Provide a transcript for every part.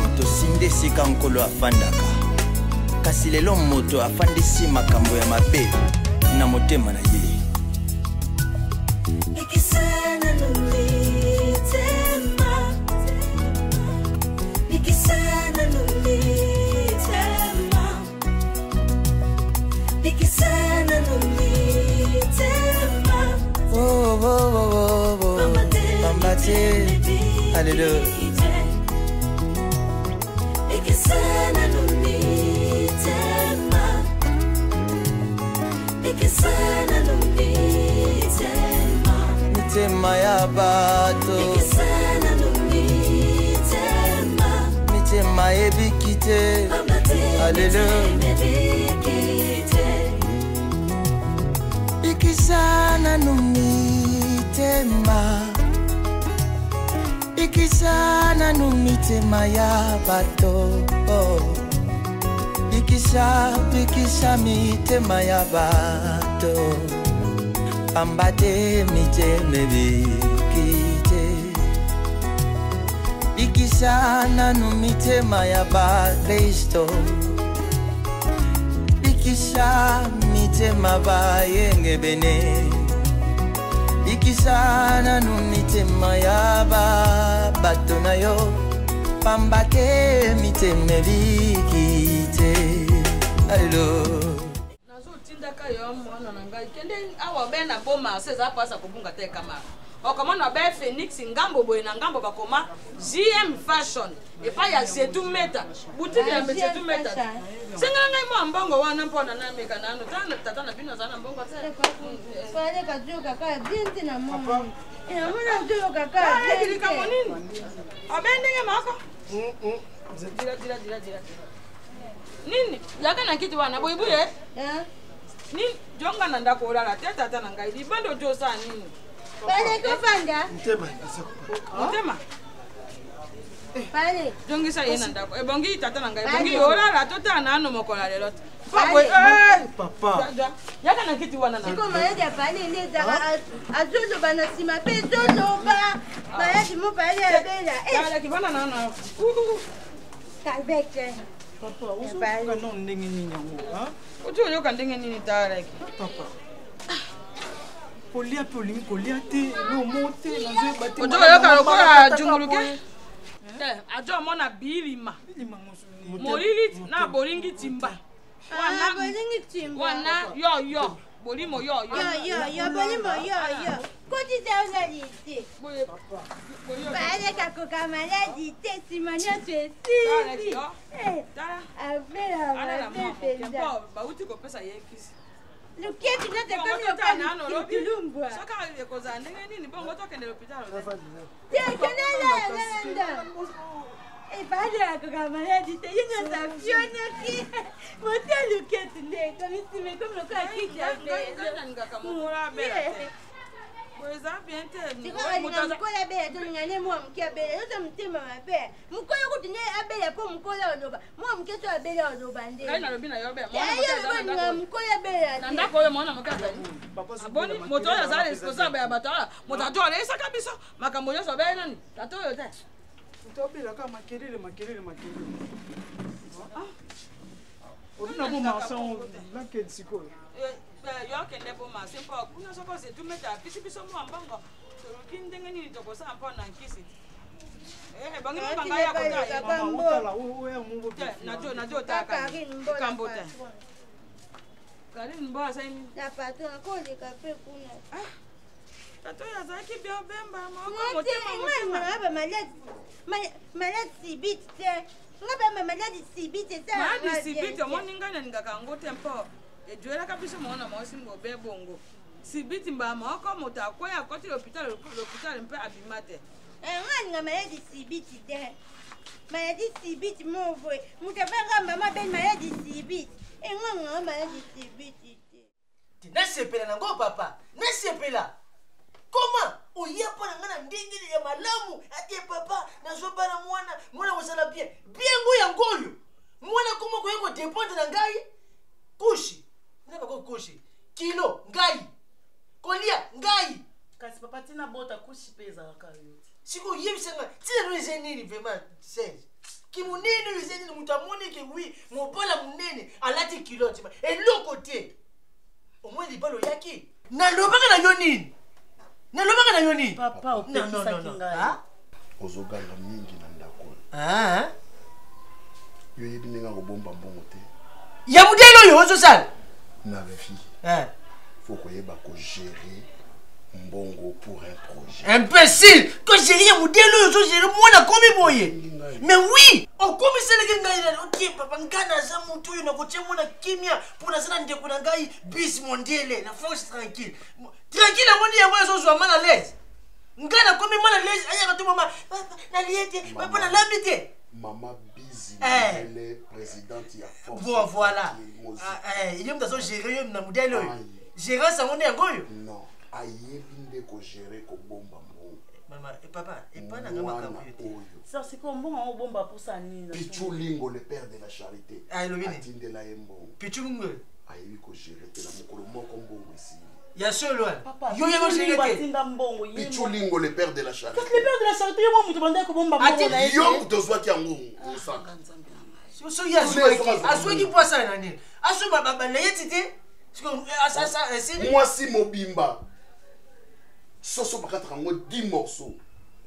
moto sinde esika Nkolo afandaka. Kasi lelo moto afandisi makambo ya mabe na motema na ye. Oh, oh, oh, oh, oh. Pamba te. Alléluia. Mitema ya bato, mitema ebiki te. Alléluia. Bikisa nanu mitema, bikisa nanu mitema ya bato. Oh. Bikisa, bikisa mitema ya bato, pamba te mitema ebiki te. Bikisa nanu mitema ya bakristo, bikisa mitema bayengebene, bikisa nanu mitema ya bato na yo, pamba te mitema ebiki te. Alo. Nazotindaka yo mwana na ngai kende awa be na bo marse eza mpasi kobunga te kamara okomona be Phoenix ngambo boye na ngambo bakoma JM Fashion epai ya Zetu Meta butiki ya Zetu Meta. Sengela ngai mwa mbongo wana mpona nameka nano tala tata na bino aza na mbongo te. Likambo nini abe ndenge moko dila dila dila dila nini yaka na kiti wana boyibuye nini jonga na ndako olala te tata na ngai libanda ojo osala nini? Motema jongisa ye na ndako ebongi tata na ngai ebongi olala totala nano mokolo ya lelo te. Papa yaka na kiti wana. Siko maladi ya pale nde ezalaka azoloba na nsima mpe ezoloba maladi mo pale abela. Kivanda nano. Kalbeke. Papa, ozoyoka nano ndenge nini yango? Oti oyoka ndenge nini talaki? Papa, kolia mpe olingi kolia te, lomo te, nazoyeba te. Oti oyoka lokola junguluke te ajo omona bilima molili na bolingi timba wana yoyo bolimo yoyo yoyo bolimo yoyo kotisa ozali te baleka koka maladi te nsima nyonso esili abela mabe mpenza. Bauti kopesa ye kisi. Luketu nyonso ekomi lokatulumbwa. Soki ekozala ndenge nini bongo tokende l'hôpital? Te kende lalanda ebale akoka maladi te ye nyonso afionoki moto luketu nde ekomi nsima ekomi lokola kiti ya nalingaka mokolo abela te eza bien te. Sikoyo mokolo abela tolinga nde mwa moke abela yoza motema mabe. Mokolo kutu nde abela mpo mokolo oloba mwa moke so abela oloba nde. Ngai nalobi na yo be. Olinga mokolo abela. Na ndako oyo mwana moke azali aboni moto oyo aza responsable ya bato awa moto ato aleyisaka biso makambo nyonso abele nani tata oyo te. Moto abelaka makelele makelele makelele obina bo marsan nakende sikoyo. Yo kende bo marse mpo kuna soko Ozetu Meta apisi biso mwa mbongo toluki ndenge nini tokosala mpo na nkisi ebongi mokanga ya kotala. Najo otaka likambo te Karine mbo asali nini? Na patron akoleka mpe kuna. Tata oyo azalaki bien obemba moko motema motema maladi sibiti te nga ba maladi sibiti. Maladi sibiti omoni ngai nalingaka yango te mpo ejwelaka biso mona mwasi obe bongo sibiti mbala moko moto akwei akoti l'hôpital l'hôpital mpe abima te. Nga alinga maladi sibiti te maladi sibiti movoye moto abanga mama beni maladi sibiti enga nga maladi sibiti te. Nasepela nango papa, nasepela koma oya mpo na ngai na ndenge ya malamu ate papa nazobala mwana mwana kozala bien bien ngo yango oyo mwana koma koya kodépendre na ngai kushi nde bako kushi kilo ngai kolia ngai. Kasi papa tina bota kushi mpe ezalaka yo te. Sikoyo oyebisa ngai ntina no eza nini vraiment Serge? Kimunene oyo eza nini? Moto amoni ke wi mobala monene alati culotte eloko te. Omoni libala oyaki? Nalobaka na yo nini? Nalobaka na yo nini? Papa, opekisaki ngai. Ozoganga mingi na ndako oyo. Ah? Yo oyebi ndenge akobomba mbongo te. Ya modele oyo ozosala? Na vie. Eh. Faut koyeba kogérer mbongo pour un projet. Imbécile! Kogérer ya modele oyo ozogérer mwana akomi boye. Mais oui! Okomiselaki ngai nani? Ok papa, ngai naza motu oyo nakotia mwana kimia mpo naza na ndeko na ngai bis mondele na force tranquille. Tranquille yango nde yango ezozwa mal à l'aise. Ngai nakomi mal à l'aise, ayaka to mama, papa nalie te, papa nalambi te. Mama Bizi Eh. Mondele, présidente ya force. Bon voilà. Tranquille, Moziki. Ah, eh, ye moto azogérer yo na modele oyo. Aïe. Gérance yango nde yango oyo. Non, ayebi nde kogérer kobomba mbongo. Mama, eh, papa, epa na nga Mwana makambo yo te. oyo. Sœur, sikoyo mbongo yango obomba mposa nini? Pichu Lingo, le père de la charité. Ah, elobi nini? Atindela ye mbongo. Pichu Lingo. Ayebi kogérer te na mokolo moko mbongo esili. Ya solo wana. Papa, Yo yebi Pichu kogérer Lingo te. atinda mbongo, ye Pichu moko. Lingo, le père de la charité. Kasi le père de la charité, ye moko moto bandaki kobomba mbongo na ye te. Yo moto ozwaki yango osaka. So ye azwaki, azwaki mpo asala na nini? Asomba balayeti te. Sikoyo, esili. Mwasi mobimba. Soso bakataka yango 10 morceaux.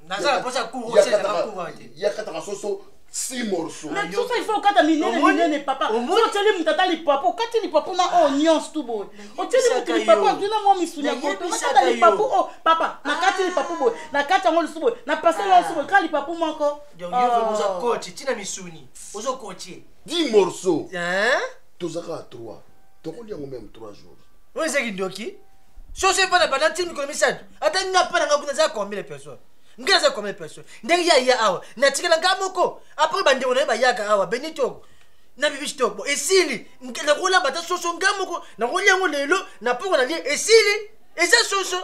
Naza na posa cour, osalaka cour wana te. Yakataka soso 6 morceaux. Mais tout ça, il faut okata minene, Omoni? minene, papa. Omoni? So otieli moto ata lipapu, okati lipapu na oyo nyonso tu boye. Otieli moto Nayebisaka lipapu, yo. azwi na mwa misuni ya koto. Nayebisaka Nakata lipapu yo. oyo, papa, nakati lipapu boye, nakati yango lisusu boye, napaseli yango lisusu boye, kaka lipapu moko. Donc, yo vraiment oza Oh. coach, tina misuni. Ozo coacher. 10 morceaux. Hein? Tozaka à 3. Tokolia yango même 3 jours. Oyo ezaki ndoki. Soso efanda banda ti mikolo misato. Ata nga mpa na nga kuna naza combien de personnes? Nga naza combien de personnes? Ndenge ya ya awa, natikala nga moko. Après bandeko na ye bayaka awa, Beni Toko. Na Bibiche Toko. Bon, esili. Nakolamba ata soso nga moko, nakolia yango lelo, na poko nalie, esili. Eza soso.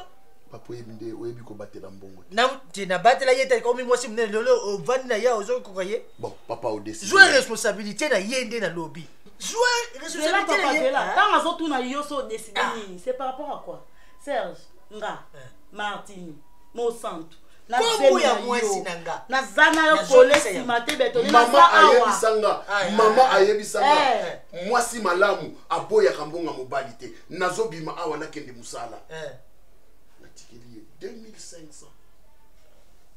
Papa, oyebi nde, oyebi kobatela mbongo te. Na, te, nabatela ye te, komi mwasi monene lelo, ovandi na ye, ozokoka ye. Bon, papa, odeside. Zwa responsabilité na ye nde nalobi. Zwa Zela, responsabilité na papa, ye. zela. Hein? Ntango azotuna yo so odeside Ah. nini, c'est par rapport à quoi? Serge, nga, Martine, Mosantu, Kombo ya mwasi na nga. naza na yo Nazongisa kole yango. nsima te betone, Mama naza awa. ayebisanga, Aïe, mama aïe, aïe. ayebisanga, Eh. mwasi malamu aboyaka mbongo ya mobali te. Nazobima awa nakende mosala. Eh. Natikeli ye 2500.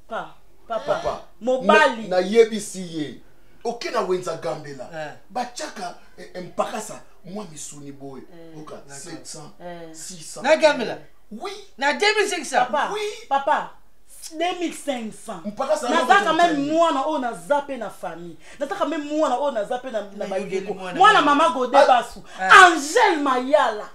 Pa, papa, Papa, mobali. nayebisi ye. Oke na wenza gambela. Eh. Batiaka, mpakasa mwa misuni boye. Oka 700, Eh. 600. Na gambela. Oui. Na 2500. Papa, Oui. papa, 2500. Mpakasa Naza yango quand même tozali. mwana oyo naza pe na famille. Naza quand même mwana oyo naza pe na Nayokeli bandeko. mwana Mwana na mama Gode Ah. Basu. Ah. Angèle Mayala.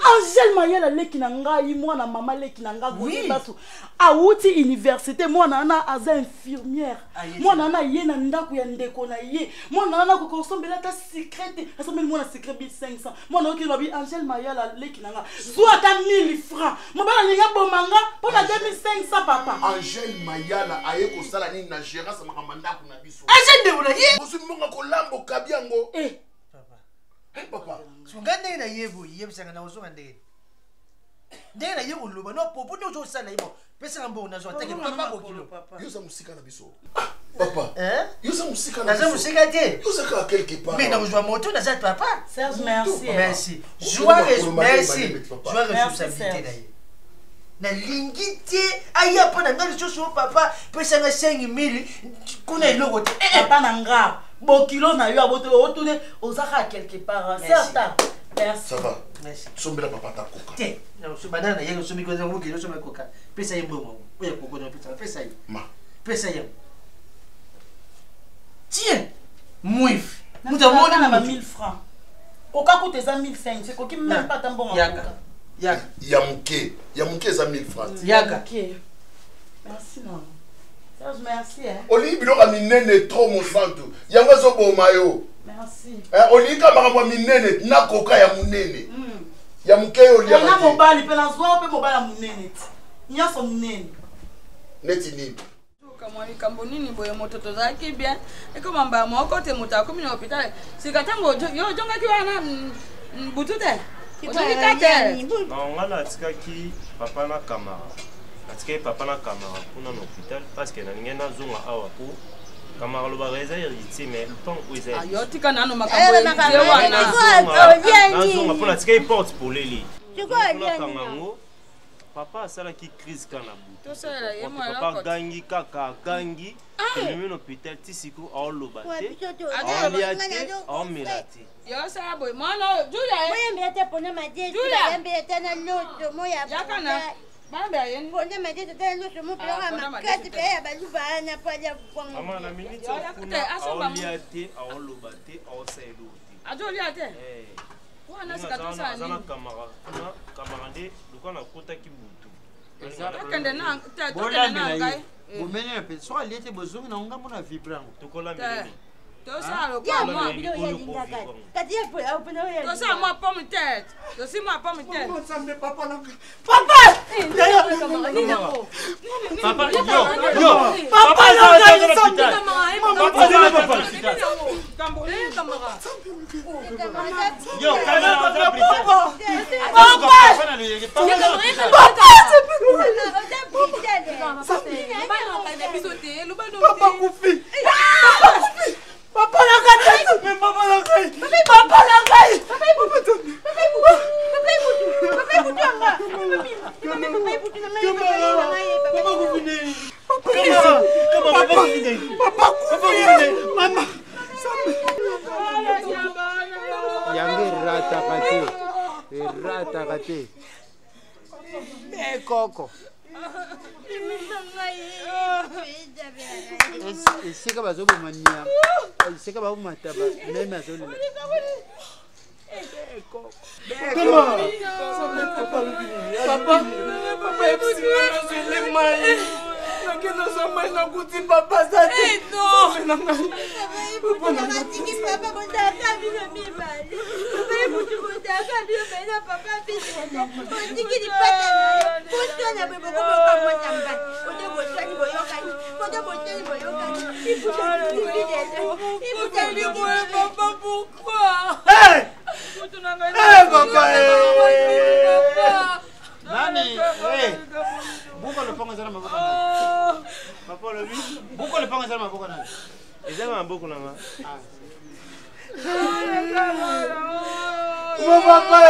Angèle Mayala leki na ngai, mwana mama leki na ngai Gode Oui. Basu. Awuti université, mwana wana aza infirmière. Ah, ye Mwana wana ye na ndako ya ndeko na ye. Mwana wana akoka kosombela ata secret te. Asombeli mwana secret 1500. Mwana oki lobi Angèle Mayala leki na nga. Zwa ata 1000 francs. Mobali alingi aboma nga mpo na 2500 papa. Angèle Mayala aye kosala nini na gérance ya makambo ya ndako na biso? Aza ndeko na ye. Ozwi mbongo kolamba okabi yango. Eh. Papa. Eh, papa. So nga ndenge na ye boye, yebisanga na ozonga ndenge. Ndenge na ye koloba, no, popo nde ozosala ye, bon, pesaka mbongo nazwa, atake papa bokilo. Yo oza mosika na biso. Ah, papa. Hein? Yo oza mosika na Naza biso. mosika te. Yo oza kaka quelque part. Mais nakozwa moto, naza papa. Serge, merci, eh. Merci. Okende Zwa makolo mabe, merci. mabe, papa. Zwa Merci, responsabilité Serge. na ye. Nalingi te aya mpo na ngai lisusu, papa, pesanga 5000 kuna eloko te. Eh, eh. Papa na nga, bokilo na yo abote otune oza kaka quelque part, hein. Merci. Serge, merci. Ça va. Merci. Sombela papa ta koka. Te, na so banana ye somi ko zango kilo somi koka. Pesa ye mbongo. Oya koko na pesa, pesa ye. Ma. Pesa ye. Tiens. Mwif. Mutu Mutu amoni na ba mutu. 1000 francs. Koka kuta eza 1500, ekoki même pas ta mbongo ya Yaka. koka. Yaka. Ya moke, ya moke eza 1000 francs. Yaka. Ok. Merci non. Serge, merci hein. Olingi biloko ya minene trop mosantu. Yango ezoboma yo. Merci. Eh, olingi kaka makambo ya minene na koka ya monene. Ya moke yo oliaka Na te. mobali pe nazwa pe mobali ya monene ti. Nyonso monene. Neti nini? Kamwa likambo nini boye moto tozalaki bien ekoma mbala moko te moto akomi na hôpital sika ntango yo ozongaki wana butu te ozongi kate. Non, nga natikaki papa na kamara, natikaki papa na kamara kuna na hôpital parce que nalingi nazonga awa po Kamara alobaka eza héritier, mais lupango oyo eza ya Yo tika nano makambo héritier wana. Nazonga mpo natikaki porte polele, nakanga yango. Papa asalaki crise kaka na butu. Papa agangi kaka, agangi, ememi na hôpital. Ti sikoyo aoloba te, aolia te, aomela te. Yo sala boye, mwana oyo Julia. Moyembela te mpona madesu, bayembela te na loso moya. Yaka na bayembela ye mpona madesu te na loso mo pelaka makasi mpe ya baluba wana mpo alia. Mama, na miniti kuna aolia te, aoloba te, aosala eloko te. Azolia te wana sika tosala Aza na kamara kuna. Kamara nde lokola nakotaki butu. Tokende na te, tokende na ngai. Bomene mpe soki alie te, bozongi na ngambo na vibre yango. Tokolambela. Tosala lokola tosala mwa pomme tete, tosi mwa pomme tete. Nzambe, papa nanga. Papa! Papa, yo, yo. Papa nanga, Nzambe! Papa, papa. Yo, kamera, aza hôpital. Papa! Papa! Papa kufi, papa kufi, papa na ngai, Nzambe, papa na ngai, papa na ngai. Papa Nzambe. Papa kufi ndeni? Papa kufi, mama. Yango erataka te, erataka te ekoko. Esika bazoboma nyama, esika baboma taba, meme azolela. Papa, papa yebisinga nazwele mai, nakende ozwa mai, nakuti papa aza te. Na ngai, papa na ngai. Papa kotaka bino mibale, papa yebutu kotaka bino mibale na papa biso. Otiki lipata na yo boswana boye, bokomoka mwasa mbali kote, boswani boyokani kote, boswani boyokani. Ibuta. Papa, pourquoi? Eh, papa. Nani? Buka lopango eza na maboko nani? Papa olobi? Buka lopango eza na maboko nani? Eza na maboko na nga. Mo papa.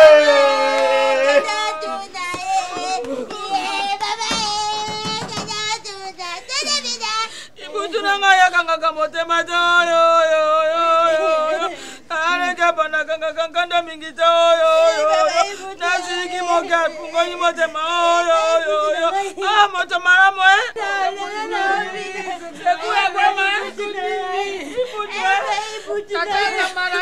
Ibutu na ngai akangaka motema te oyoyoyoyo, aleka bana kangaka nkanda mingi te oyoyoyo, nasiki moke afungoli motema oyoyoyo. A moto malamu e ekuyakwema. Ibutu tata kamara,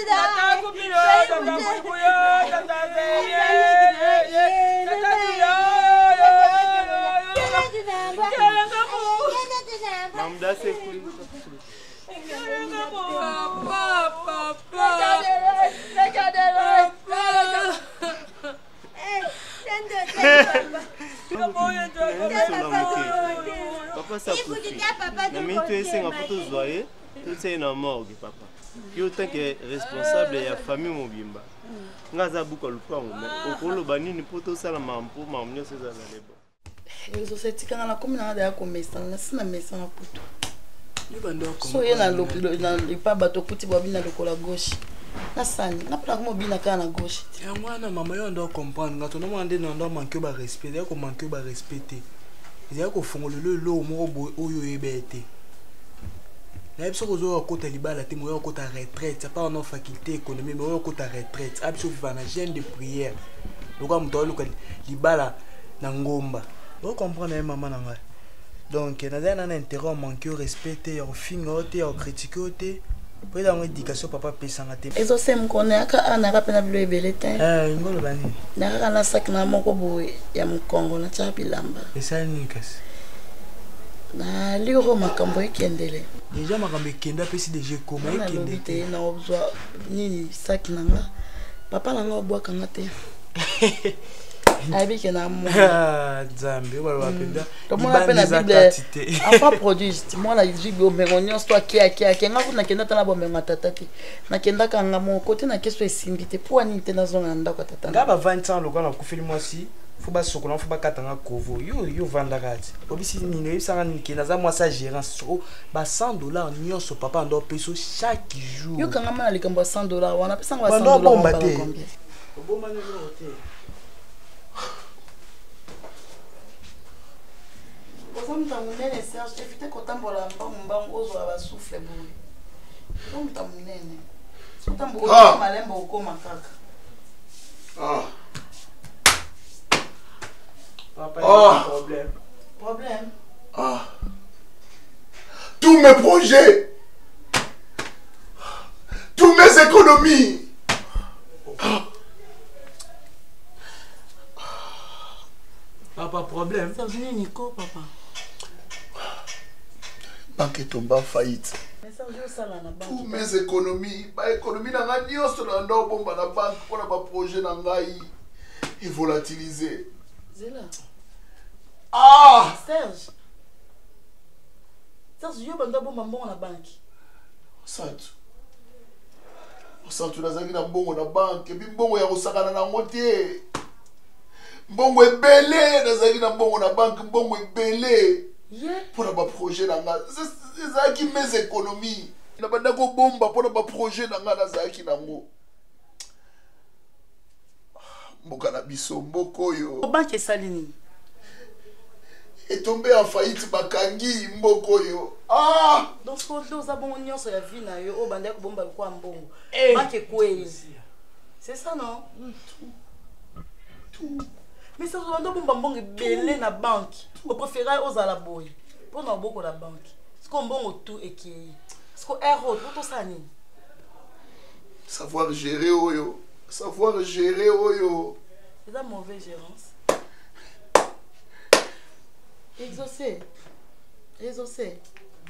tata kupilo, tata kuikuyo, tata zeye, tata tuyo. Mamdase kuli. Papa, papa. Papa sakufi na mingi, toyesenga mpo tozwa ye, totia ye na morgue. Papa, yo tant que responsable ya famille mobimba, nga aza buka lupango, mais okoloba nini mpo tosala mpo makambo nyonso ezala na lebo? Ezosa etikanga, nakomi nanga daya komesana, nasi na mesana kutu. So ye na epa bato okuti babina lokola gauche, nasani napona komobina kaka na gauche. Yango wana, mama, yo ndo comprendre nga. Tonomona nde na ndo manke yo barespect, ezali komanke yo barespect te, ezali kofongola elo eloko moko boye oyo oyeba ye te. Nayebi soki ozoya kokota libala te, moya kokota retraite apart na faculté économie, mais oyo okota retraite a biso viva na jeune de prière lokola moto aoluka libala na ngomba. Ocomprendre ye, mama na ngai. Donc nazali na intérêt ya manke yo respect te, ya kofinga yo te, ya kokritike yo te, po eza yango éducation papa apesanga te. Ezose mokolo yaka awa, nayaka mpe na bilo ebele te. Ngoloba nini? Nayakaka na saki na moko boye ya mokongo, natiaka bilamba. Esali nini kasi? Na liro makambo ekendele. Deja makambo ekende, apesi deja ekoma. Ekende te, nakozwa nini saki na nga? Papa na nga obwakanga te, ayebi ke na mwana Nzambe oyo baloba mpenza. Tomona mpe na Bible, enfant prodige, mwana azwi bomengo nyonso to ake ake ake. Nga kutu nakenda ata na bomengo ya tata te, nakendaka nga moko te na keso esimbi te. Mpo nini te nazonga na ndako ya tata? Nga ba 20 ans lokola nakufeli mwasi. Fo basokola, fo bakatanga kovo. Yo yo vandaka ti. Obisi nini, oyebisaka nini ke naza mwasi ya gérance. Soko ba $100 nyonso papa ando peso chaque jour. Yo kangama na likambo ya $100 wana, pesanga ba Bando $100 abomba wana te. combien? Obomba nini te? Oza moto ya monene Serge, évite kotambola mbangu mbangu ozwa ba souffle boye. Oza moto ya monene. Soki otambola Ah. malembe okoma kaka. Ah. Papa, Ah. problème. Problème. Ah. Tous mes projets, tous mes économies. Papa, problème. Serge nini ko papa? Banque etomba en faillite. Mais Serge osala na banque. Tous mes économies, ba économie na ngai nyonso na ndo bomba na banque mpona ba projet na ngai evolatiliser. Zela. Ah! Serge. Serge yo banda bomba mbongo na banque. Santu. Santu nazalaki na mbongo na banque, epi mbongo ya kosakana nango te. Mbongo ebele, nazalaki na mbongo na banque, mbongo ebele. Mpona ba projet na nga. Ezalaki mes économies. Na banda kobomba mpona ba projet na nga nazalaki nango. Mboka na biso, mboka oyo. Banque esali nini? Etombe en faillite, bakangi mboka oyo. Ah! Donc soki oza bongo nyonso ya vie na yo oyo bandaki kobomba lokola mbongo. Eh. Banque ekwei. C'est ça non? Tout. Mais ça banda bomba mbongo ebele na banque. Opréféré ozala boye mpona obokola banque. Sikoyo mbongo tout ekei. Sikoyo ero po tosala nini? Savoir gérer oyo. Savoir gérer oyo. Eza mauvaise gérance. Exaucé. Exaucé.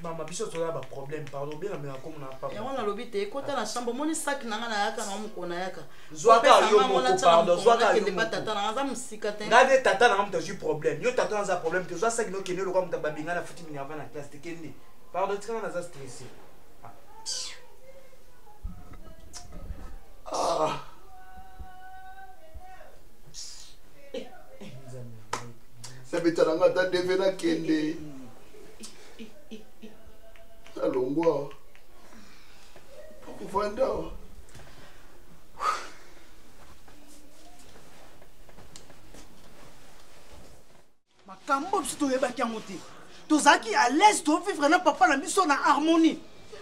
Mama, biso toza ba problème, pardon, bien na comme na papa. Yango nalobi te ekota na chambre omoni saki na nga nayaka na mokolo nayaka. Zwaka yo moko, pardon, zwaka yo moko. moko. Tata na nga aza mosika te. Nga nde tata na nga moto azwi problème. Yo tata naza problème te. Ozwa saki nokende lokola moto babinga na futi minerva na classe te kende. Pardon, tika nga naza stressé. Ah. Nabeta na nga ata deve nakende. Nalongwa. Okovanda awa. Makambo biso toyebaki yango te, tozalaki à l'aise tovivre na papa na biso na harmonie.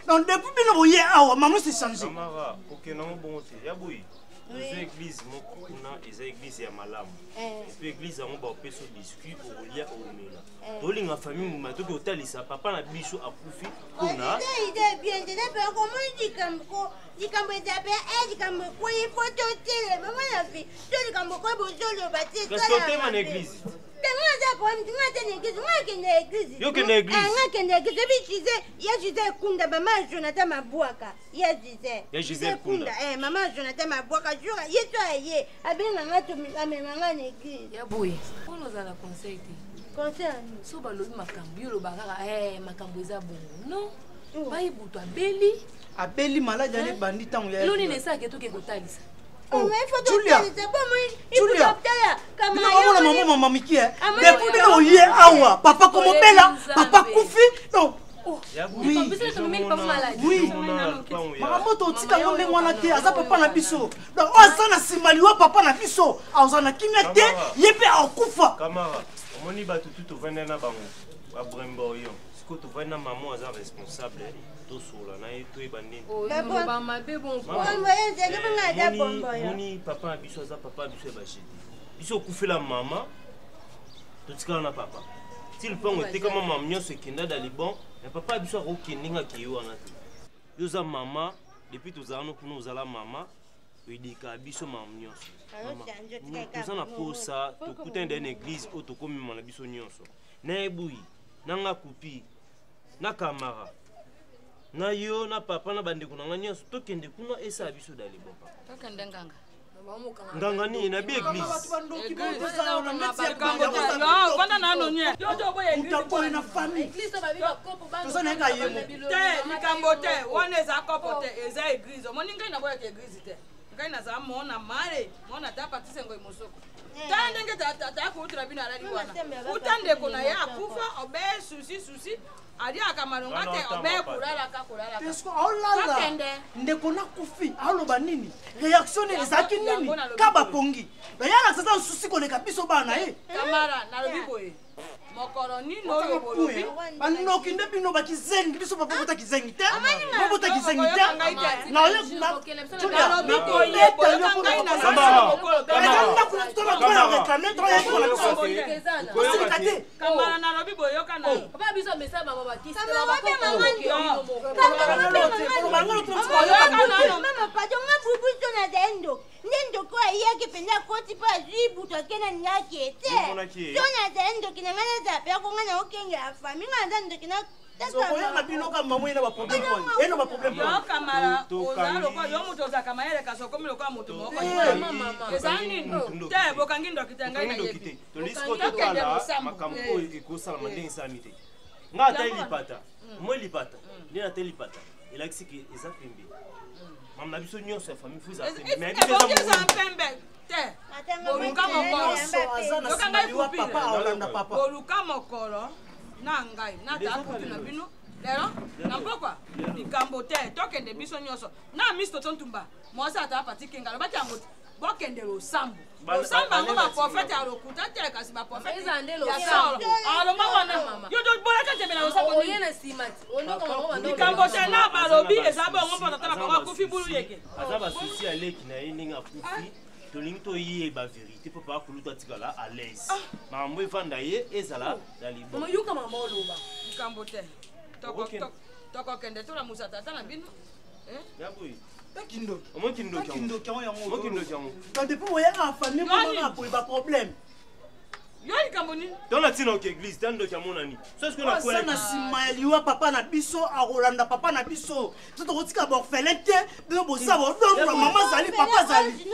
Donc depuis bino boye awa, mama se change. Kamara, kokende yango bongo te ya boye. Eza église moko kuna, eza église ya malamu. Epuis église yango baopesa biscuit okolia okomela. Tolinga famille mobima toki kotalisa papa na biso akufi mpona Eza idée bien te, mpe okomoni likambo ko likambo eza mpe e likambo ekwei fo totelema mwana fi to likambo ekoyi bozoloba te. Kasi totema na église. Te, nga aza problème te, nga ate na église, nga akende église. Yo okende église? Ah, nga akende église ebi Gisele ya Gisele Ekunda, mama ya Jonathan Mabwaka ya Gisele. Ya Gisele Kunda. Eh, mama ya Jonathan Mabwaka jour ye to aye abenga nga to amema nga na église. Ya boye mpona ozala na conseil te. Conseil ya nini? So balobi makambo yo olobaka kaka eh, makambo eza bongo non bayi butu abeli. Abeli maladi ale bandi ntango ya elo nini esalaka toke kotalisa. Oh, Mais il faut Julia. totalisa po moi Julia. tala kama Bino komona mama mama miki eh. Amoni Depuis oyo. bino oye awa, papa komobela, papa kufi. Donc oui. Oui. Makambo totika yango ndenge wana te, aza papa na biso. Donc oyo aza na nsima liwa papa na biso, azala na kimia te, ye mpe akufa. Kamara, omoni bato tu tovandi na bango babremba oyo sikoyo tovandi na mama aza responsable, tosola na ye toyeba ndeni. Oloba mabe bon. Bombo yo nzela bonga aza bombo yo. Moni papa na biso aza papa na biso ya bashete. Biso okufela mama, totikala na papa ti lupango etekama, mama nyonso ekenda da liban me papa na biso akokende nga akei wana te. Yo oza mama depuis tozala no kuna, ozala mama oyedika biso mama nyonso. Mama, toza na posa tokutani da na église oyo tokomema na biso nyonso na ebuyi na nga kupi na kamara na yo na papa na bandeko na nga nyonso tokende kuna esala biso da liban papa. Tokende nganga. Nganga nini na bi église? Vanda nano nye. Moto na famille. Toza na ye ka ye moko. Te, likambo te wana eza kopo te, eza église. Omoni ngai naboyaka église te. Ngai nazala mona male mona ta patise ngoi mosoko. Tala ndenge tata koutela bino alali wana. Uta ndeko na ye akufa obe susi susi aliaka malonga te obe kolalaka kolalaka. Est-ce aolala ndeko nakufi aloba nini réaction nini ezalaki nini ka bapongi bayalakisa aza susi koleka biso bana na ye. Kamara nalobi boye mokolo nini oyo bolobi bandoki nde bino bakizengi biso babota kizengi te babota kizengi te eza te kamara nalobi boyoka na mama pardon nga bubu to nazali ndoki nde ndoki oyo ayaki mpenza akoti mpo azwi butu ake na ningaki ye te to nazali ndoki na ngai nazala mpe akonga na okengela fami ngai naza ndoki na sokoyaka bino ka mama ena baproblème ena baproblème yo kamara oza lokola yo moto ozalaka mayele kasi okomi lokola moto moko eza nini te bokangi ndoki te ngai nayebi tolisi ko totala makambo oyo ekosalama ndenge esalami te ngai atali lipata moi lipata nde natali lipata elakisi ke eza pembe mama na biso nyonso ya famille fo ezala pembe mais biso eza pembe te boluka mokolo yoka ngai kupile boluka mokolo na ngai natala kutu na bino lelo na mpokwa likambo te tokende biso nyonso na miso toto ntumba mwasi atala pati kenga alobaki yango te bokende losambo losambo yango baprofete ya lokuta te kasi baprofete ya solo alomba wana yo bolaka tembe na losambo likambo te na balobi eza bongo mpo tata na bango akufi bulu yeke aza basusi ya leki na ye ndenge akufi tolingi toyeba verité mpo papa kulutu atikala à l'aise ah. makambo efanda ye ezala na liboyoka mama oloba likambo te tokokende tolamusa tata na bino kindoki kindoki yango yango donc depuis boyaka famille komona boye baproblème yo likambo nini to na ntina oke eglise ta ndoki amonani aza na nsima ya liwa papa na biso akolanda papa na biso biso tokotika baorphelin te bino boza bodongola mama azali papa azali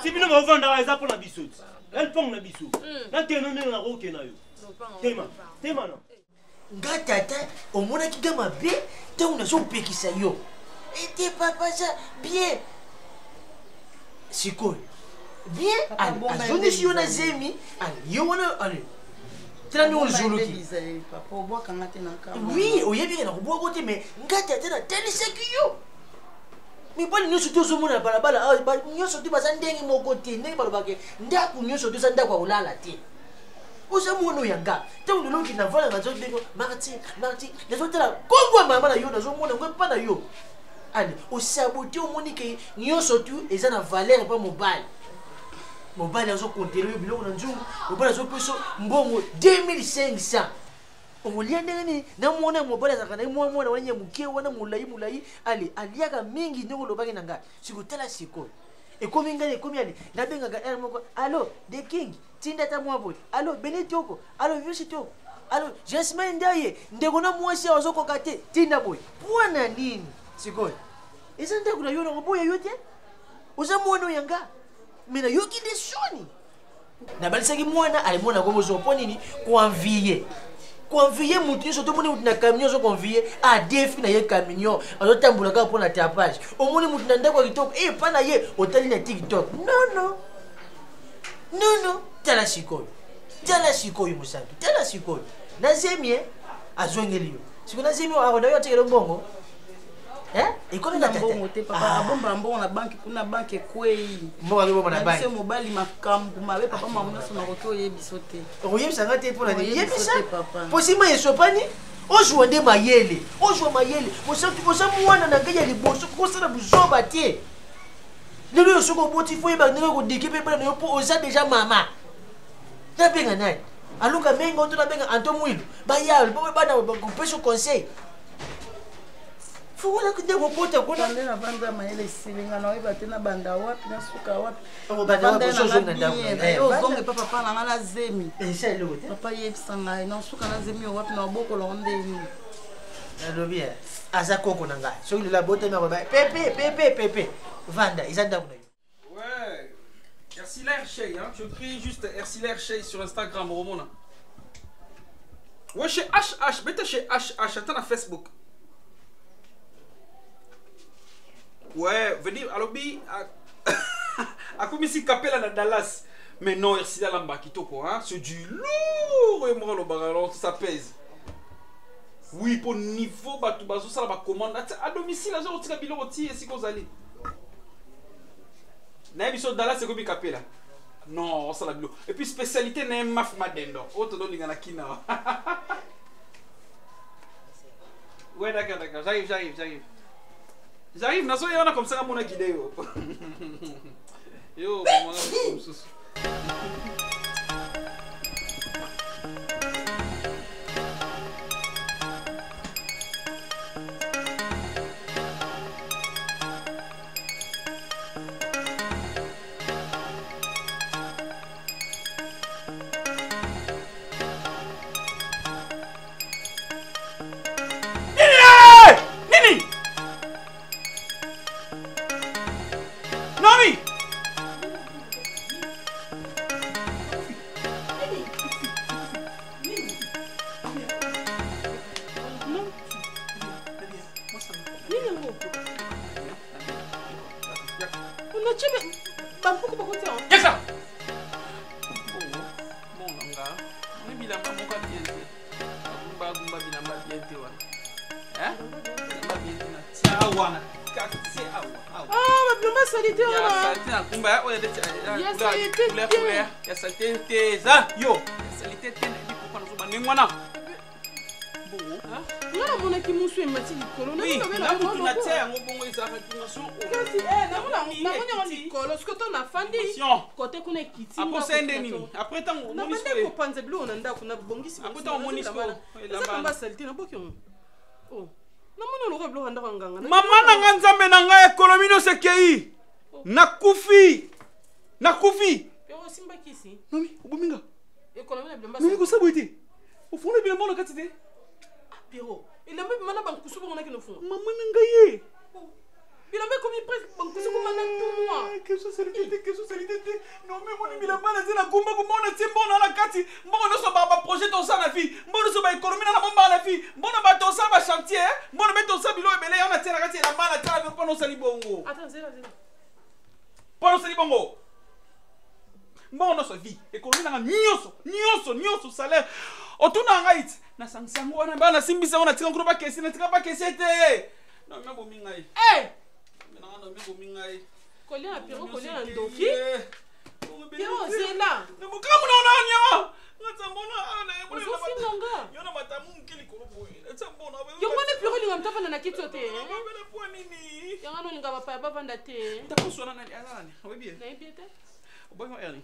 ti bino bovandaka eza mpo na biso ti ya lipango na biso nakende ndenge nakokenda yo tema tema na nga tata omonaki nga mabe ntango nazopekisa yo ete papa za bien sikoyo bien azongisi yo na zemi yo wana ale tala ndenge ozuluki oui oyebi ke nakobwako te mais nga tata natalisaki yo mibali nyonso te ozomona na balabala awa nyonso te baza ndenge moko te ndenge balobaka ndako nyonso te eza ndako ya kolala te oza mwana oyo ya nga ntango lelo okende na vanda nazobengo martin martin nazotala nkombo ya mama na yo nazomona yango epa na yo ale osabote omoni ke nyonso tu eza na valeur epa mobali mobali azokontele yo biloko na nzungu mobali azopesa mbongo 2500 okolia ndenge nini na mwana ya mobali azalaka na ye mwa mwana wana ya moke wana molai molai ale aliaka mingi ndenge olobaki na ngai sikotala sikoyo ekomi ngai ekomi ale nabengaka r moko alo the king tinda ata mwa boye alo beni toko alo viosi toko alo jasmin ndaye ndeko na mwasi awa azokoka te tinda boye mpo na nini sikoyo eza ndako na yo nakoboya yo te oza mwana oyo ya nga me nayoki nde soni nabalisaki mwana ale mwana yango bozwa mpo nini koenvie koenvie motu nyonso tomoni motu na camion azo koenvie adefi na ye camion azotambola kaka mpo na tapage omoni motu na ndako ya kitoko epa na ye otali na tiktok non non non non tala sikoyo tala sikoyo mosantu tala sikoyo na zemi e azongeli yo sikoyo na zemi oyo akoda yo atikela mbongo ekomi na mbongo te papa ah. abomba mbongo na banki kuna banki ekwei mbongo azobomba na banki mobali makambo mabe papa mama nyonso nakoki oyebiso te okoyebisa nga te mpona nini yebisa mpo nsima esopani ozwa nde mayele ozwa mayele mosantu oza mwana na ngai ya liboso kosala buzoba te lelo oyo soki oboti fo oyeba ndenge okodike mpe bana na yo mpo oza deja mama nabenga nani aluka menga oto nabenga anto mwilu baya bana kopesa conseil fokola nde kokota kuna nde navanda mayele esili nga naoyeba te nabanda wapi nasuka wapi ozonga epa papa na nga na zemi papa yebisa ngai nasuka na zemi oyo wapi na obokola ngo ndeni nalobi aza koko na ngai soki lelo abotami akoba pepe pepe pepe vanda eza ndako na yo Ouais, Ersilaire Shey, hein? Tu écris juste Ersilaire Shey sur Instagram, Romona. Ouais, chez HH, mettez chez HH, attends na Facebook. Ouais, venez, alobi. Akomisi kapela na Dallas. Mais non, Ercilia Lamba kitoko, hein, c'est du lourd et moi le baralon, ça pèse. Oui, pour niveau bato bazosala ba commande à domicile azo kotika biloko ti esika ozali. Nayebi so Dallas ekomi kapela. Non, osala biloko. Et puis spécialité na ye maf madendo. Oyo tozolinga na kina. Ouais, d'accord, d'accord. J'arrive, j'arrive, j'arrive. J'arrive, nazoya wana comme ça ngamona guide yo. Yo, mama mosusu. Nini? Nani? Nini yango? Unatie bampuku bakoti yango? Yaka! Bongo, bongo nga, ni bilamba moko ya bien te. Agumba agumba bilamba bien te wana. Hein? Bilamba bien te na tia wana. Quartier awa awa. Ah, babilamba salite Ya wana. salite na kumba oyo nde Ya salite couleur te. couleur. Ya salite te eza yo. Ya salite te na pourquoi nazoba ndenge wana. Bongo, hein? Nga namonaki musu emati likolo. Oui, Namonaki na mutu na yango tia yango bongo ezalaka dimension oyo. Kasi, eh, namoni yango likolo soki to nafandi kote kuna ekiti. Après, c'est nde nini? Après, ntango omoni nabandi sikoyo- kopanza biloko na ndako nabongisi Après, ntango omoni sikoyo, eza kamba salite naboki yango. Oh, namoni oloko biloko ya ndako ya nganga. Mama na nga nzambe na ngai ekonomi nyonso ekei nakufi nakufi Pero osimba kisi. Nomi obomi nga Ekonomi na bilamba. Nomi kosala boye te ofungola bilamba na kati te. Pero elamba ebima na bankusu bongo nakende ofunga. Mama na ngai ye. Bilamba ekomi presque bankusu koma na tout noir. Question salite te, question salite te. Nomi omoni bilamba na ze na gumba gumba na tie mbongo na kati mbongo nyonso baprojet tosala na vie mbongo nyonso baéconomie na nabombaka na vie mbongo bato osala bachantier mbongo mpe tosala biloko ebele yango na tie na kati elamba na tie na mpona osali bongo. Attends, zela zela. Mpona osali bongo mbongo nyonso vie ekonomi nanga nyonso nyonso nyonso salaire otuna ngai ti nasangisa yango wana bana nasimbisa yango natika nkolo bakesi natika bakesi te nomi abomi ngai. Eh! Nanga nomi abomi ngai. Kolia na pero kolia na ndoki. Pero zela. Mokamu na ona nyama Ozofinga nga. Yo na matamu moke likolo boye natsa mbona. Yango wana pero olinga moto avanda na kiti oyo te. Yango wana olinga bapaya bavanda te. Takoswana nani aza nani oyebi ye? Nayebi ye te. Oboki ma erni.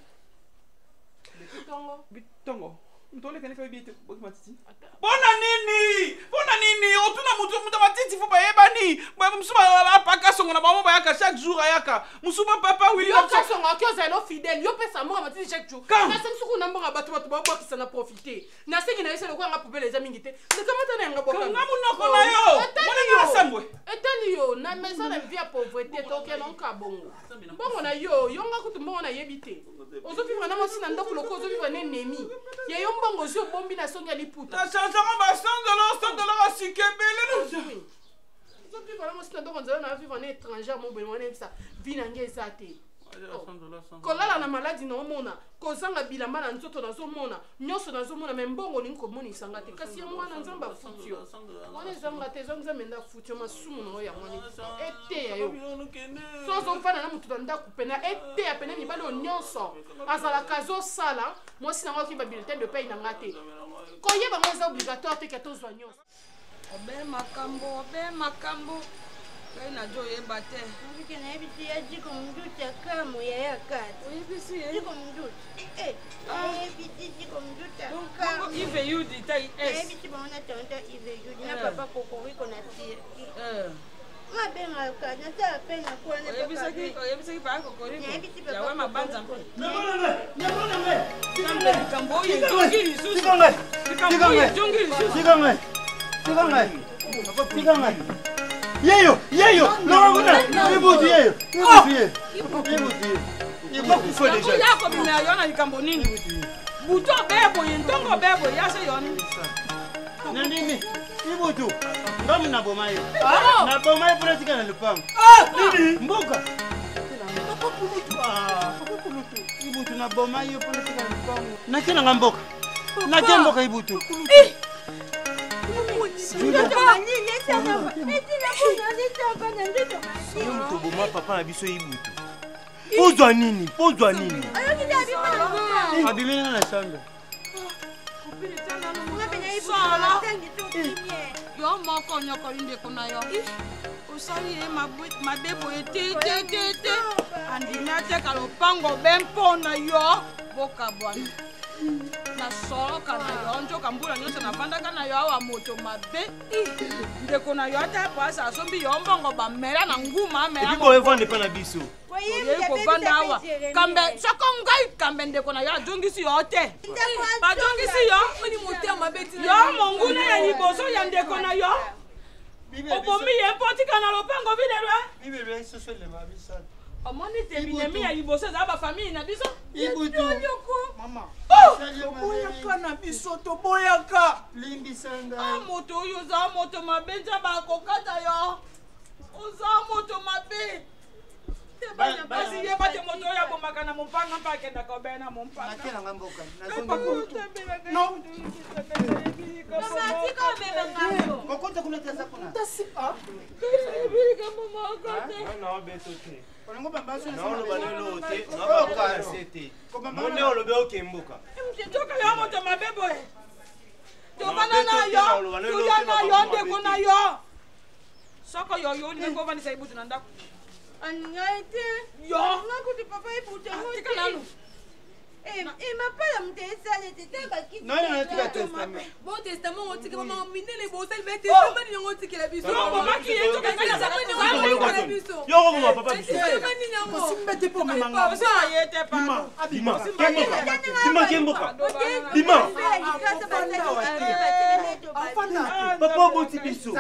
Ntongo. Ntongo moto oleka nefa oyebi ye te boki matiti mpona nini mpona nini otuna motu moto matiti fo bayebani mosusu apaka songo na bango bayaka chaque jour ayaka mosusu bapapa wili. Yo kasongo oki ozala no fidèle yo pesa mbongo matiti chaque jour. Quand? Nasengi soki una mbongo ya bato bato babwakisa na profite nasengi na ye se lokola nga poubele eza mingi te nakamata na yanga bwaka. Kanga monoko na yo! Mona nga nasambwe. Etali yo na mesa na vie ya pauvreté tokende nka bongo mbongo na yo yo nga kutu mbongo nayebi te ozovivre na mwasi na ndako loko ozovivre na ennemi ya yo mbongo ozwi obombi na songi ya liputa. Nachangeango ba 100 dollar 100 dollar asika ebele. Ozovivre na mwasi na ndako nzela na vivre na étranger mo boye wana yebisa vie na nge eza te kolala na maladi naomona kozanga bilamba na nzoto nazomona nyonso nazomona me mbongo olingi komonisa nga te kasi yango wana nzambe afuti yo wana ezanga te eza nzambe nde afuti yo masumu na yo yango wana eteya yo so ozofanda na motu na ndako pena eteya pena mibali oyo nyonso azalaka azosala mwasi nango akoki babulletin de paye na nga te koyeba ngo eza obligatoire te ke tozwa nyonso. Obe makambo, obe makambo. Ngai nazo oyeba te. Nabike nayebisi ya jiko mduta kamu ya ya kati. Oyebisi ye? Jiko mduta. Eh, nayebisi jiko mduta kamu. Ive Yudi ta S. Nayebisi bango na tonton Ive Yudi na Eh. papa Kokoriko na Turquie. Eh. Mabengaka nasala pe na kwana. Oyebisaki oyebisaki papa Kokoriko. Nayebisi papa Yawe mabanza mpe. Nzambe likambo oyo ejongi lisusu. Likambo oyo ejongi lisusu. Tika ngai tika ngai tika ngai yeyo yeyo longa kuna ibutu yeyo ibutu yeyo ibutu yeyo Ibakufa Yango déjà. ya kobimela yo na likambo nini? Butu obe boye, ntongo obe boye, ya se yo nini? Na nini ibutu ngamu naboma yo naboma yo mpona tika na lupango Nini mbuka. kulutu papa kulutu ibutu naboma yo mpona tika lupango nake nanga mboka nake mboka ibutu Yo moto oboma papa na biso ibutu pozwa nini pozwa nini abimi nanga na chambre solo yo moko onyokoli ndeko na yo osali ye mabe boye te te te te andimi ateka lopango be mpo na yo bokabwana nasoloka na yo nzoka mbula nyonso navandaka na yo awa moto mabe ndeko na yo ata pasi asombi yo mbongo bamela na nguma amela boevanda epa na biso oyei kovanda awa kambe soko ngai kambe ndeko na yo azongisi yo te bazongisi yo yo monguna ya liboso ya ndeko na yo obomi ye mpo otika na lopango vilelwe omoni te binemi ya liboso ezala bafamille na biso toboyaka na biso toboyaka ah, moto oyo oza moto mabe nzambe akokata yo oza moto mabe kasi yeba te moto oyo abomaka na mompanga mpe akendaka obeye na mompanga naoloba lelo te naoloba se te monde olobi oke mboka nzoka yo moto mabe boye tovanda na yo toya na yo ndeko na yo soko yo yo olingi kovandisa ibutu na ndako ngai te yo nga kutu papa ibutu yango tika nanu emapala moto esali ete te bakiti bo testament otika mama minene bosali be testament nini yango otikela biso kosimba te mpo omemanga bima bima kemboka bima papa oboti biso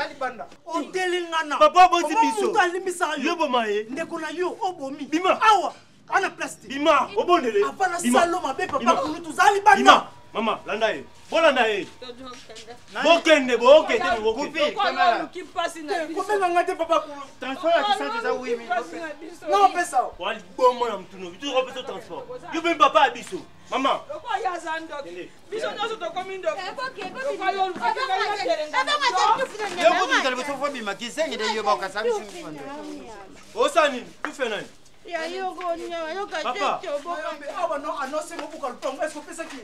otelengana papa oboti biso moto alimbisaka yo boma ye ndeko na yo obomi bima awa ana place te bima obondele avana salo mabe papa kulutu zali banda mama landa ye bolanda ye bokende bokende kobenga nga te papa kulu transport ya kisantu eza wimi naopesa waliboma na mtuno bitokopesa transport yo mpe papa ya biso mama biso nyonso tokomi ndokiyokututa liboso fo bima kisengi de yo bakasa biso osala nini tufe nani awa no anonse mobuka lupango eske opesaki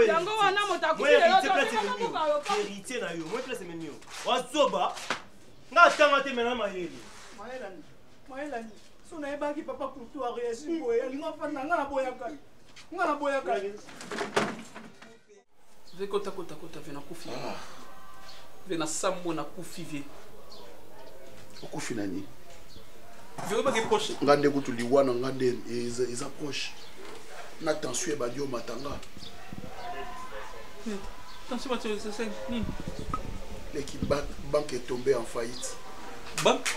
yango wana moto akufiheritier na yo moi place ememi yo wazoba nga atanga te mena mayele mayelani mayelani so nayebaki papa kutu areagi boye alingi afanda nga naboyaka nga naboyaka ve kota kota kota ve nakufi ah. ve nasambo nakufi ve okufi na nini ve oyebaki proche nga nde kutu liwa na nga nde eza proche na tension ebandi omata nga tension bati nini leki banque etombe en faillite banque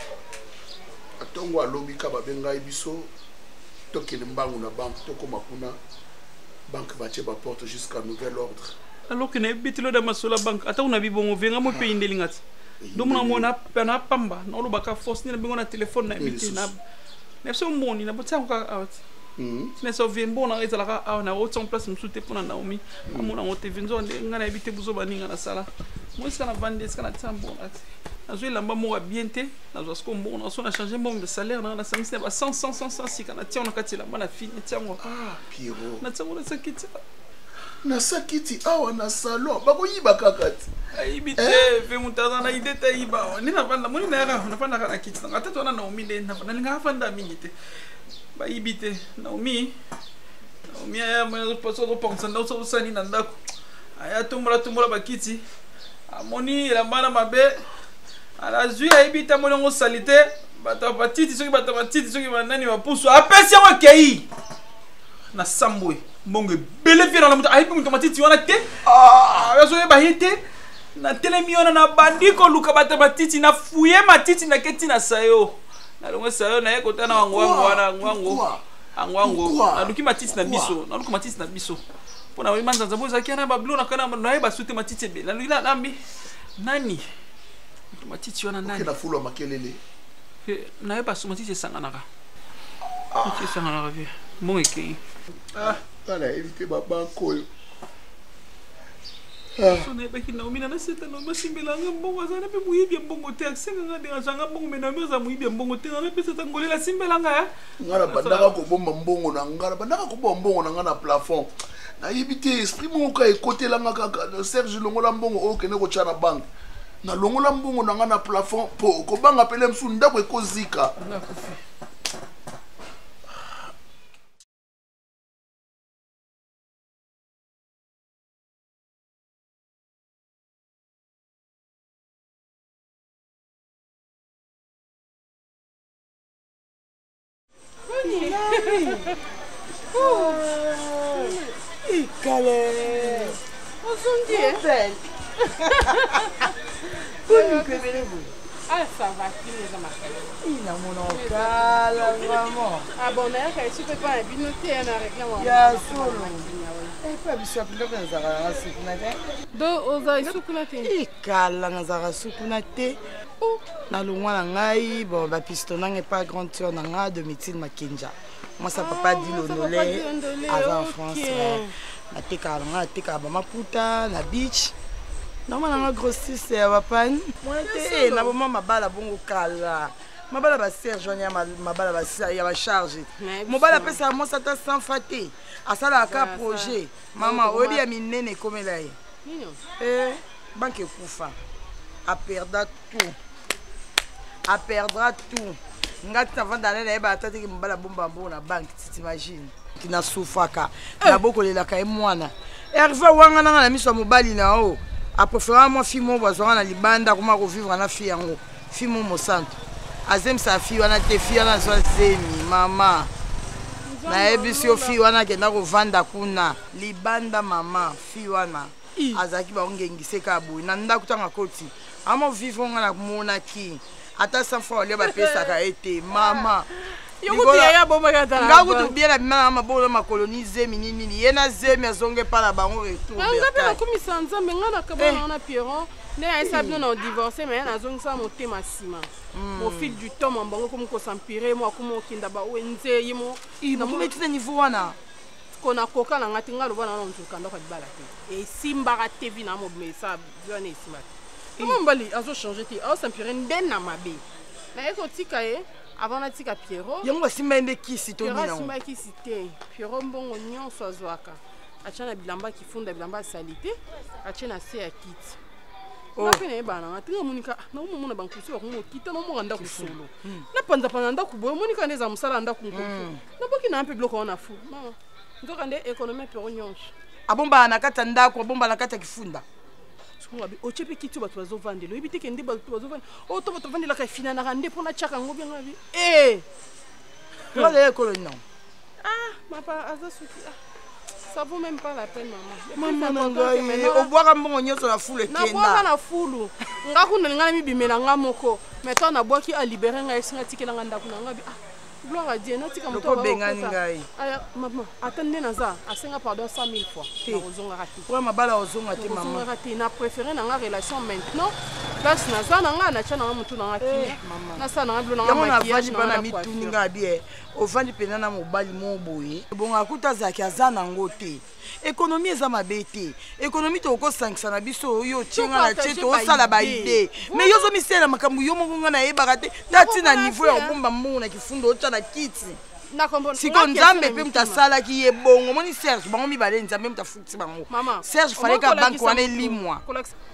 atongo alobi ka babengai biso tokende mbangu na banque tokóma kuna banque batie baporte jusqu'à nouvel ordre alors que nayebi te loda masolo ya banque ata kuna bibongo venga mo mpe eyindeli nga ti ndomona mo na pamba naolobaka force nini nabengo na telefone nayebi te na biso moni nabotia yango kaka awa ti tina so vie mbona ezalaka awa na otia place mosusu te mpona naomi amona yango te venzo nde ngai nayebi te buzoba ninga nasala mo esika navandi esika natia mbona te nazwa elamba moko ya bien te nazwa siko mbongo na so na change mbongo de salaire nanga nasangisi na ba 100 100 100 100 sika natia na kati elamba na fini natia yango ah Pierrot natia yango na sakiti na sakiti awa na salon bakoyiba kaka ti ayibi te eh? ve moto aza na ide te ayiba nde navanda moni nayaka navandaka na kiti nanga ata to wana naomi nde nalingaka afanda mingi te bayibi te naomi naomi aya azopangusa ndako osani na ndako aya tombola tombola bakiti amoni elamba na mabe azwi ayebi te amoni yango salite bato ya matiti soki bato ya matiti soki banani bapusu apesi yango akei na sambwe mbongo ebele viena na moto ayebi moto matiti wana te ah, azoyeba ye te natelemi wana nabandi koluka bato ya matiti na fuye matiti naketi na sayo nalongwe sayo naye kotana wango wango wana wango angwango naluki matiti na biso naluki matiti na biso mpo na manzanza bo ezalaki wana babilo nakana nayeba su te matiti ebele naluki nambi nani matiti wana nani na fulu ya makelele nayeba su matiti esanganaka Esanganaka vie mbongo ekei. Nga nayebi te babanke oyo. So nayebaki Naomi na naseta Naomi asimbela nga mbongo, aza na mpe moyibi ya mbongo te, asenga nga derange nga mbongo, me Naomi aza moyibi ya mbongo te, nga napesa ta ngolela asimbela nga ya. Nga nabandaka kobomba mbongo na nga, nabandaka kobomba mbongo na nga na plafond. Nayebi te esprit moko kaka ekotela nga kaka, Serge longola mbongo oyo okende kotya na banque. Nalongola mbongo na nga na plafond mpo kobanga pele mosusu ndako ekozika. Nakufi. Ikale. Ozongi eh? Boni kwebele boye. Ah, ça va, kini eza makasi. Ina mona okala vraiment. Ah bon, nayaka esu mpe mpa na bino te ya na reklame. Ya solo. Epa biso ya mpe nazalaka nanga suku na te. Do oza esu kuna te? Ikala nazalaka suku na te. Nalongwa na ngai bon bapisto nanga epa grande sœur na nga Domitile Makenja. Mwasi ya papa Dilondole aza en France. Natekaka na ngai, natekaka bamaputa na beach. Normal nanga grossiste ya bapani mwana te na boma mabala bongo kala mabala ba serge wana ya mabala ya bacharge. Mobali apesaka mwasi ata 100 fa te, asalaka ka projet. Mama oyebi ya minene ekomela ye eh, banke ekufa, aperda tout, aperdra tout. Nga ti navanda na nayeba ata teke mobali abomba mbongo na banke. Titimagine nasufaka, nabokolelaka ye mwana Herve wanga nanga na miso ya mobali na o aprefera mwa fille moko bazwaka na libanda, akoma kovivre na fille yango, fille mo mosantu azemisaka fille wana te. Fille wana azwa zemi. Mama, nayebisi yo, fille wana akenda kovanda kuna libanda. Mama, fille wana azalaki baongengise kaka boye na ndako. Ntango akoti amo vivre, nga namonaki ata 100 fois olia bapesaka ye te. Mama, nga kutu bien na bima na mabolo makolo ni zemi ni nini, ye na zemi azonge epa na bango retour. Nga mpe nakumisa Nzambe, nga nakabana na Pierrot nde nayesa bino na odivorce, me nazongisa motema nsima. Au fil du temps mambango komi kosampire mo, akoma okenda bawenze ye mo. Nakomi tina niveau wana. Kona koka na nga te, nga loba na nzoka ndako ya libala te, esimbaka te. Vi na mobima esa wana esimba te. Kama mobali azochange te, aosampire nde na mabe, naye kotika ye avant natika Pierrot. Yango basimba ye nde kisi to nini? Asimba kisi te. Pierrot mbongo nyonso azwaka atya na bilamba kifunda, bilamba asali te, atye na se ya kiti. Nga mpe nayebana nanga te, nga monika nakomomona bankusu bakomi okita naomoka ndako solo, napanzapanza ndako boye, omonika nde eza mosala ya ndako nkoki naboki na mpe biloko wana fu. Mama, nzoka nde économie ya Pierrot nyonso abombaka na kati ya ndako, abombaka na kati ya kifunda. Soki otie mpe kiti oyo bato bazovandela, oyebi te ke nde bato bazovandela oyo to bato bavandelaka efinanaka nde mpo natiaka yango bianga bi e oyo ekolo non. Ah mapa aza soki, ah ça vaut même pas la peine, maman. Mama na ngai, obwaka mbongo nyonso na fulu ekenda. Nabwaka na fulu. Nga kuna nga mibimela nga moko, mais to nabwaki alibere ngai, esinga atikela nga ndako na nga bi. Ah, gloire à Dieu, natika moto obengani ngai. Aya mama, ata nde naza asenga pardon 100 000 fois, nakozongaka te. Oyo mabala ozonga te mama. Nakozongaka te. Na préféré na nga relation maintenant, place naza na nga, natya na nga motu na nga kimia, nasala na nga bilo na nga maquillage na nga mituni nga bi. Ovandi mpenza na mobali mo boye, bongo akuta azalaki aza nango te. Économie eza mabe te, économie tokosangisa na biso. Oyo otienga na tie, tosala baide, mais yo ozomisela makambo yo moko. Nga nayebaka te ta ntina niveau ya kobomba mbongo na kifundo, otya na kiti. Sikoyo Nzambe mpe moto asalaki ye bongo. Omoni Serge, bango mibale Nzambe moto afutisi bango. Serge faleka banke wana elimwa.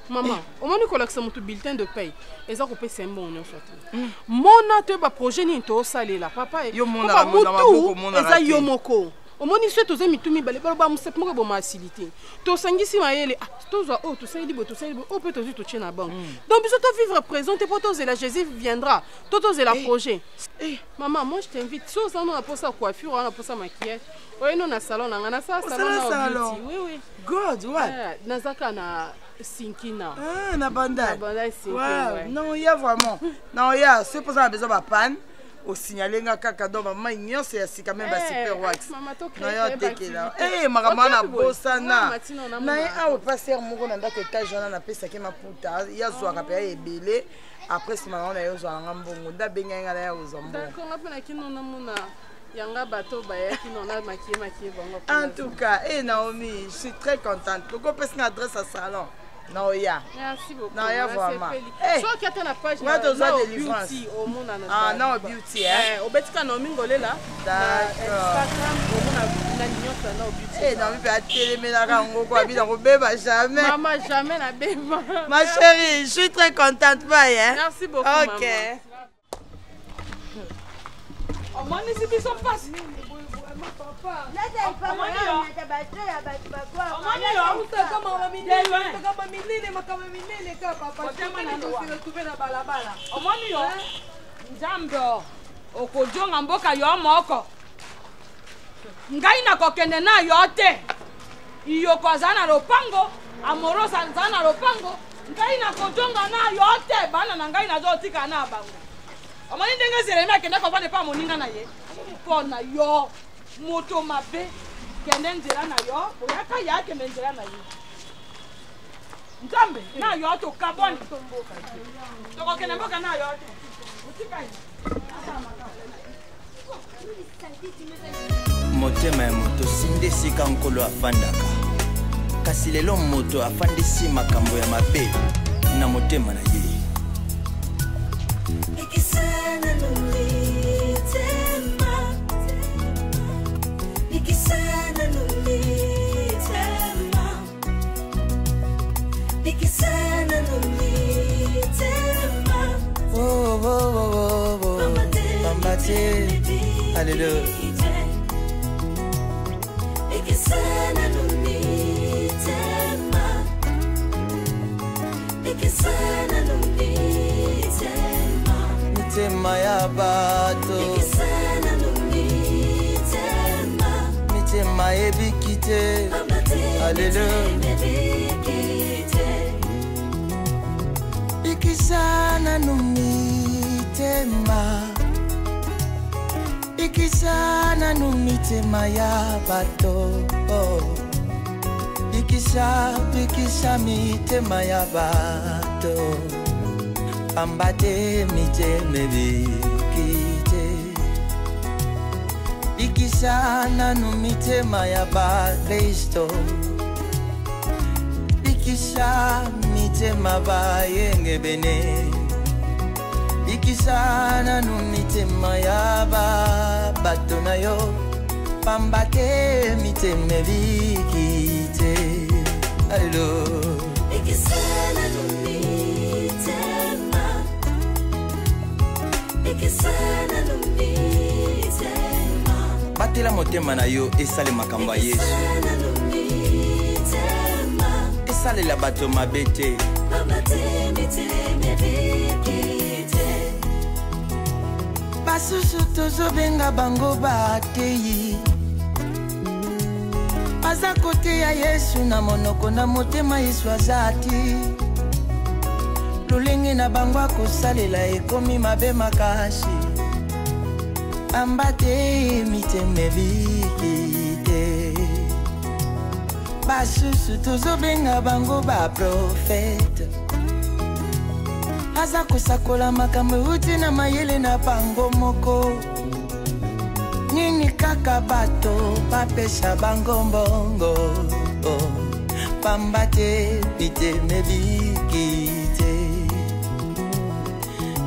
Mama, omoni, kolakisa moto bulletin de paye eza kopesa ye mbongo nyonso te. Mona toyeba projet nini tosalela papa mutu eza yo moko. Omoni, so toza mitu mibale, baloba mosapi moko eboma asili te. Tosangisi mayele, tozwa oyo tosaleli boye, tosaleli boye, oyo mpe tozwi, totie na banque. Donc biso tovivre présent te mpo tozela Jésus viendra to tozela projet. Mama, moi je t'invite, so oza no na posa coiffure wana, posa maquillage, oye no na salon na nga, nasala salon na beauty. Oui, oui. God, what? Nazaka na Sinkina. Ah, na Bandal. Na Bandal Sinkina. Wow. Non, il y a vraiment. Non, il y a ce pour ça besoin de panne. Osignale nga kaka, donc bamai nyonso ya sika me basuper wax na yo atekela makambo wana bosana na ye awa. Paster moko na ndako etage wana napesaki maputa, ye azwaka mpe ya ebele. Après nsima nango na ye ozwa nanga mbongo, nde abengai nga na ye kozwa mbongo. Yanga bato bayaki non na maquiller maquiller bango. En tout cas, eh Naomi, je suis très contente. Pourquoi parce que adresse à salon? Naoya. Merci beaucoup. Naoya vraiment. Eh, soki ata na page na Nao Beauty omona na. Ah, Nao Beauty hein. Eh, obetika Naomi Ngolela. D'accord. Instagram omona na nyonso na Nao Beauty. Eh, Naomi pe atelemelaka yango quoi, bina kobeba jamais. Maman jamais na beba. Ma chérie, je suis très contente bye hein. Merci beaucoup. OK. Maman. Omonisi biso mpasi. Omoni yo nzambe okojonga mboka yo moko ngai nakokende na yo te iyoko aza na lopango amorosa aza na lopango ngai nakojonga na yo te bana na ngai nazotika na bango omoni ndenge jeremi akende kovanda epa moninga na ye mpo na yo moto mabe kende nzela na yo oyaka ye akende nzela na ye nzambe na yo tokabwani tokokende mboka na yo te otika ye Motema ya moto sinde esika Nkolo afandaka, kasi lelo moto afandisi makambo ya mabe na motema na ye. Oh, oh, oh, oh, oh. Pamba te. Alléluia. Mitema ya bato mitema ebiki te aleluya bikisa nanu mitema bikisa nanu mitema ya bato oh. Bikisa bikisa mitema ya bato pamba te mitema ebiki te bikisa nanu mitema ya bakristo bikisa mitema bayengebene bikisa nanu mitema ya bato na yo pamba te mitema ebiki te aleluya batela motema na yo esale makambo ya yesu esalela bato mabe te basusu tozobenga bango bateyi baza koteya yesu na monoko na motema yesu aza ti lolenge na bango akosalela ekomi mabe makasi pamba te mitema ebiki te basusu tozobenga bango baprofete aza kosakola makambo euti na mayele na bango moko nini kaka bato bapesa bango mbongo oh, pamba te mitema ebiki te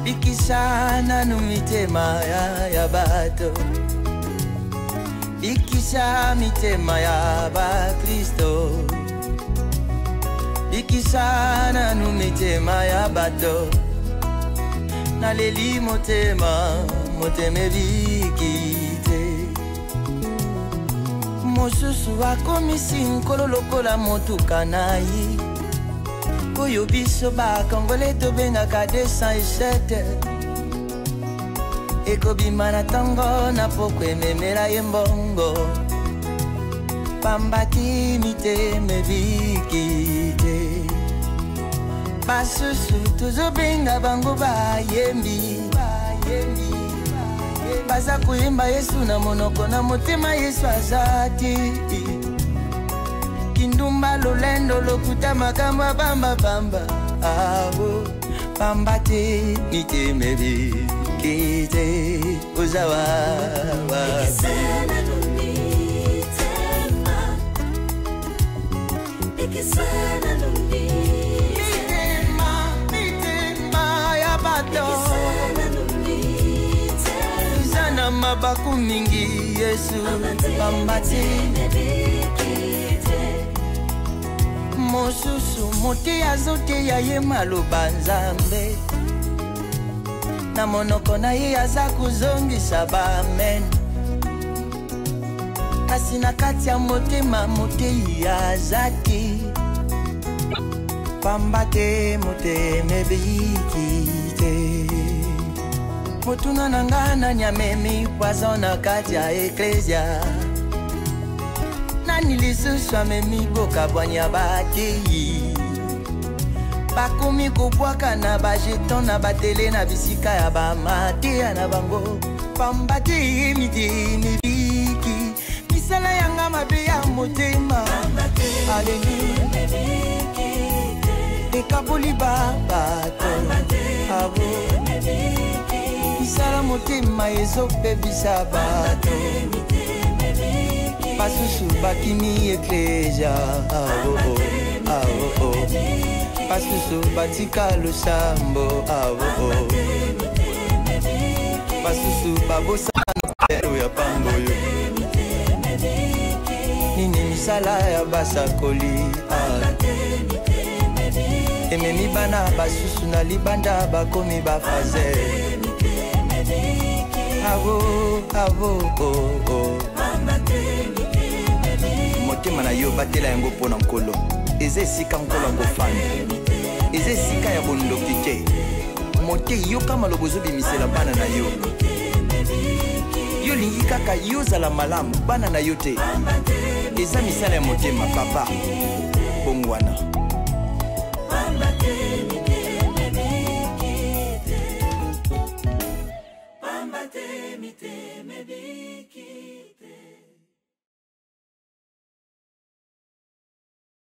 bikisa nanu mitema ya, ya bato bikisa mitema ya bakristo bikisa nanu mitema ya bato naleli motema motema ebiki te mosusu akomisi nkolo lokola motuka na ye oyo biso bakongole tobengaka 207 ekobima na ntongo na poko ememela ye mbongo pamba ti mitema ebiki te basusu tozobenga bango bayembi baza koyemba yesu na monoko na motema yesu aza te kindumba lolendo lokuta makambo ya bambabamba awo pamba te mitema ebiki te oza wawa. mabaku mingi Yesu, pamba te mosusu mote azoteya ye maloba Nzambe na monoko na ye aza kozongisa baamen, kasi na kati ya motema motei aza te, pamba te motema ebiki te. Motuna na nga, nani amemi poison na kati ya eklesia? Nani lisusu amemi bokabwani batei? Bakomi kobwaka na bajeton na batele na bisika ya bamateya na bango, pamba te mitema ebiki misala yanga mabe ya motema. Aleluya, ekaboli babato abo misala motema ezobebisa bato. Basusu bakimi eklesia, ao ao, basusu batika losambo, ao, basusu babosana ya pamboyo. Nini misala ya basakoli ememi bana basusu na libanda, bakomi bafaze. Abo abo oh, oh. Motema na yo, batela yango mpo na Nkolo. Eza esika Nkolo akofanda, eza esika ya bondoki te. Mote, yoka maloba ozobimisela bana na yo. Yo olingi kaka yo ozala malamu, bana na yo te. Eza misala ya motema. Papa, bongwana.